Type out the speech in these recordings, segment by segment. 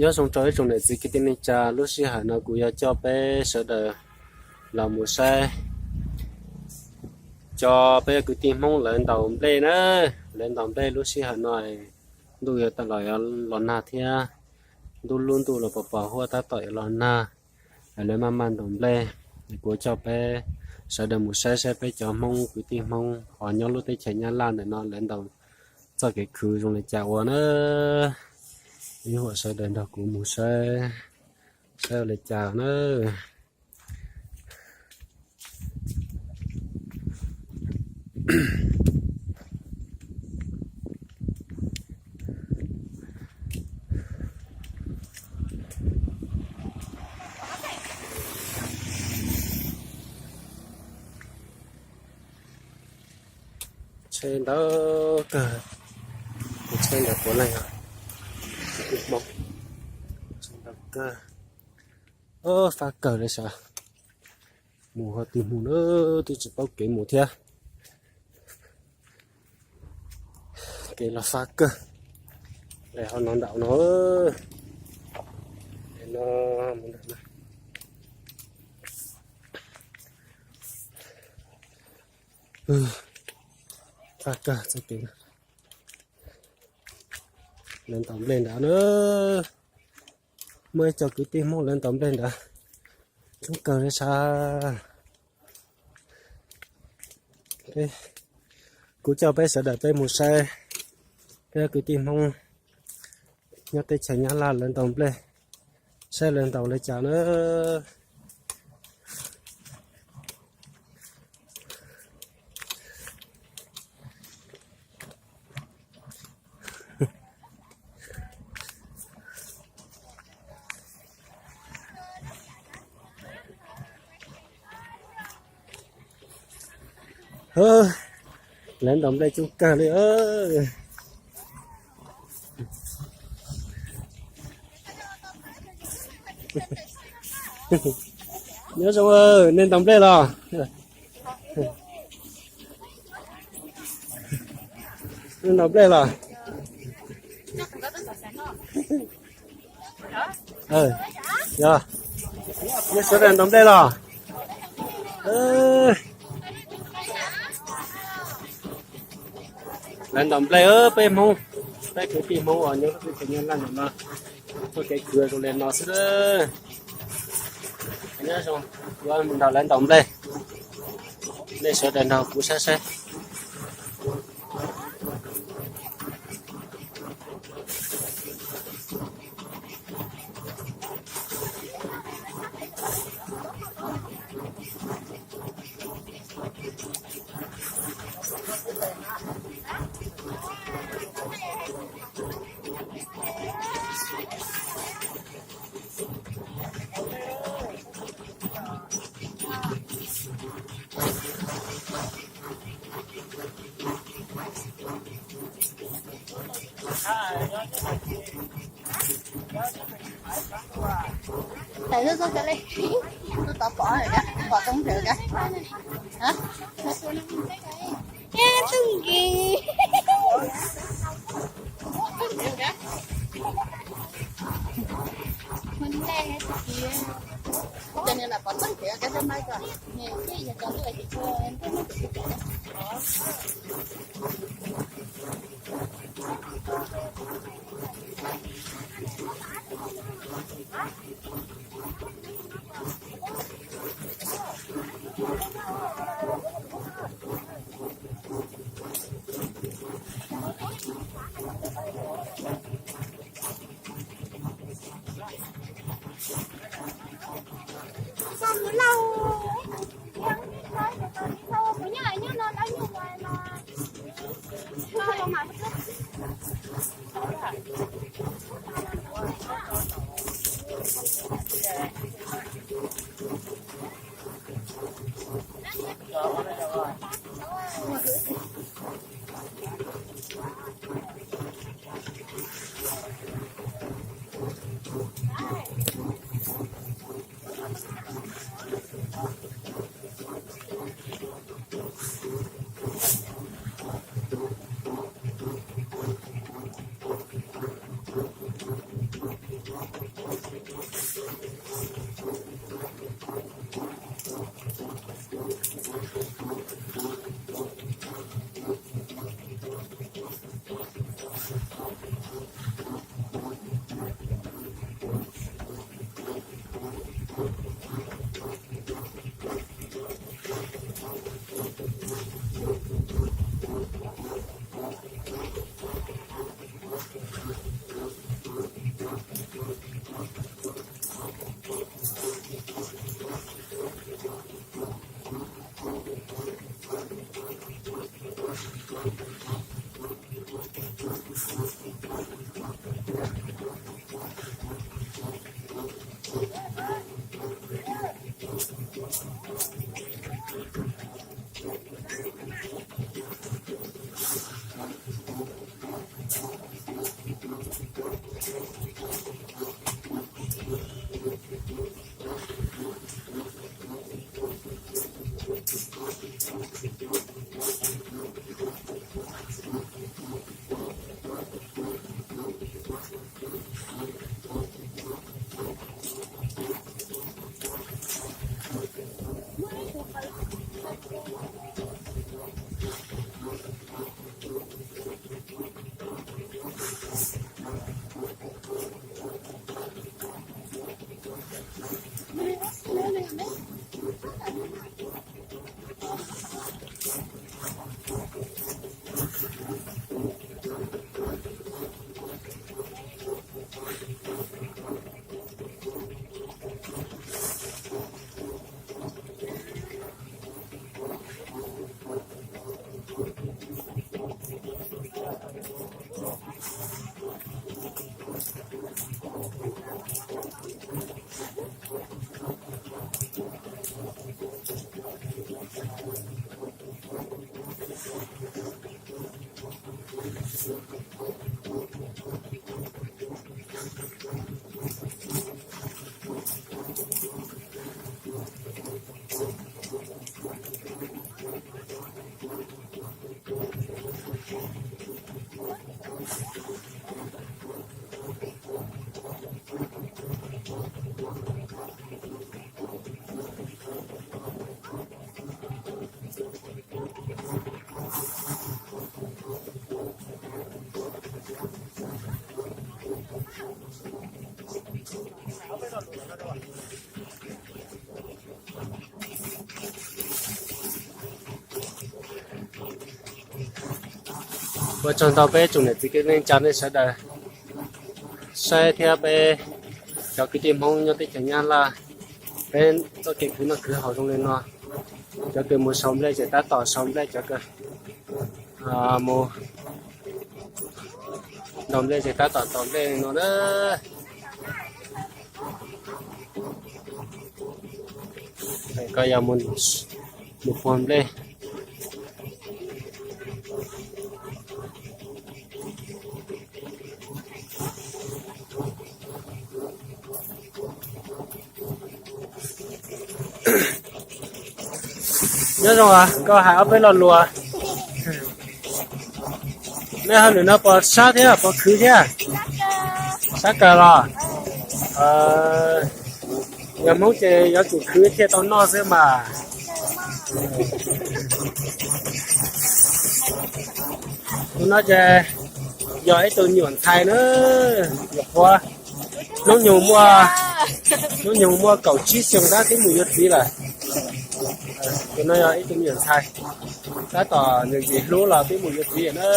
Nyob zoo rau ib tsoom niam txiv kwv tij neej tsa, lub sij hawm no kuv yuav coj peb sawv daws los mus saib cov peb kwv tij Hmoob lawv ntaus nplej na. Lawv ntaus nplej lub sij hawm no ntuj yuav tawm los yuav los nag thiab, ntuj lub ntuj los pos pos huab tab tom yuav los nag, lawv maj maj ntaus nplej. Kuv coj peb sawv daws mus saib saib peb cov Hmoob kwv tij Hmoob uas nyob lub teb chaws Nyab Laj ntawm no lawv ntaus txoj kev khwv zoo li cas ua na. Ib huam sawv daws nrog kuv mus saib, saib ua li cas na. Tsheb ntau kawg, tus tsheb ntawd puav leej yog tus Hmoob, tsheb ntau kawg. Fab kawg li sav, mus ho twg mus na, twb tsis paub kev mus thiab. Kev los fab kawg, daim hauv no nraum no, no, fab kawg txoj kev. Lawv ntaus nplej ntawd na, muaj ib co kwv tij Hmoob lawv ntaus nplej ntawd coob kawg li sav. Kuv coj peb sawv daws peb mus saib peb kwv tij Hmoob nyob teb chaws Nyab Laj lawv ntaus nplej, saib lawv ntaus li cas na. Lawv ntaus nplej coob kawg li. Nyob zoo, nej ntaus nplej los? Nej ntaus nplej los? Yog, nej sawv daws ntaus nplej los? Lawv ntaus nplej, peb Hmoob, peb kwv tij Hmoob uas nyob lub teb chaws Nyab Laj ntawm no, txoj kev khwv zoo li no xwb. Nyob zoo, kuv mus nrog lawv ntaus nplej, nej sawv daws nrog kuv saib saib. Tawm tuaj txog cov li, tuaj tod pom, pom toob ntawd ka. Ej, tug nkis. Mus ne, tus kis. Ces nws lam pom txeeb kev ka, coj maib ko. Nws twb yog cov ntuj es tsis tshua ntuj muab tus kis pom. Ua tsaug ntau peb tsoom niam txiv kwv tij neej tsa nej sawv daws saib thiab peb cov kwv tij Hmoob nyob teb chaws Nyab Laj, peb txoj kev khwv noj khwv haus zoo li no. Cov kws mus sau nplej ces tab tom sau nplej, cov kws mus ntaus nplej ces tab tom ntaus nplej li no na. Koj yog mus puag nplej. Nyob zoo, koj hais ob peb lo lus. Nej hauj lwm no puas sab thiab puas khwv thiab? Sab kawg los? Yog Hmoob ces yuav tsum khwv thiaj tau noj xwb mas. Tus no ces yog ib tug nyuam ntxhais na, nyuam qhuav, hnub nyoog muaj, hnub nyoog muaj kaum tsib xyoo tab twb mus yuav txiv lawm. Tus no yog ib tug nyuam ntxhais, tab tom nws ntxim hlub los twb mus yuav txiv na.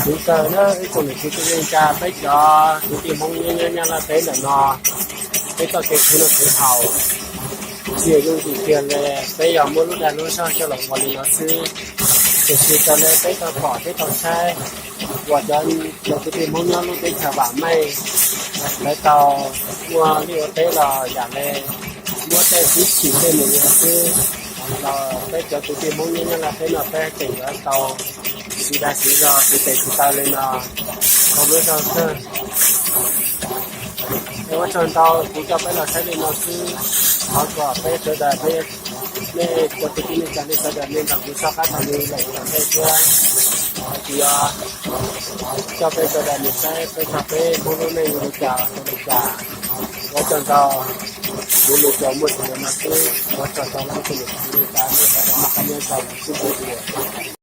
Kuv kawg na ib tsoom niam txiv kwv tij neej tsa, peb cov kwv tij Hmoob nyob Nyab Laj teb ntawm no, peb txoj kev khwv noj khwv haus tsis yooj yim kiag li. Peb yog muab lub dag lub zog coj los ua li no xwb, tiam sis raws li peb tau pom peb tau saib uas cov, cov kwv tij Hmoob nyob lub teb chaws vam meej, lawv tau ua liaj ua teb los yam li muab tej txiv tsim tej mus ua xwb, los peb cov kwv tij Hmoob nyob Nyab Laj teb no peb tseem yuav tau siv dag siv zog siv tes siv taw li no tau lub zog kawg. Es ua tsaug ntau, kuv coj peb los saib li no xwb. Thov kom peb sawv daws, peb, nej cov kwv tij neej tsa nej sawv daws nej nrog kuv soj qab taug lw lawm tom ntej thiab. Kuv yuav coj peb sawv daws mus saib peb txog peb Hmoob lub neej ua li cas ua li cas. Ua tsaug ntau, kuv lus tsuas muaj txog li no xwb. Ua tsaug ntau ib tsoom niam txiv kwv tij neej tsa, nej sawv daws noj qab nyob zoo, sib ntsib dua.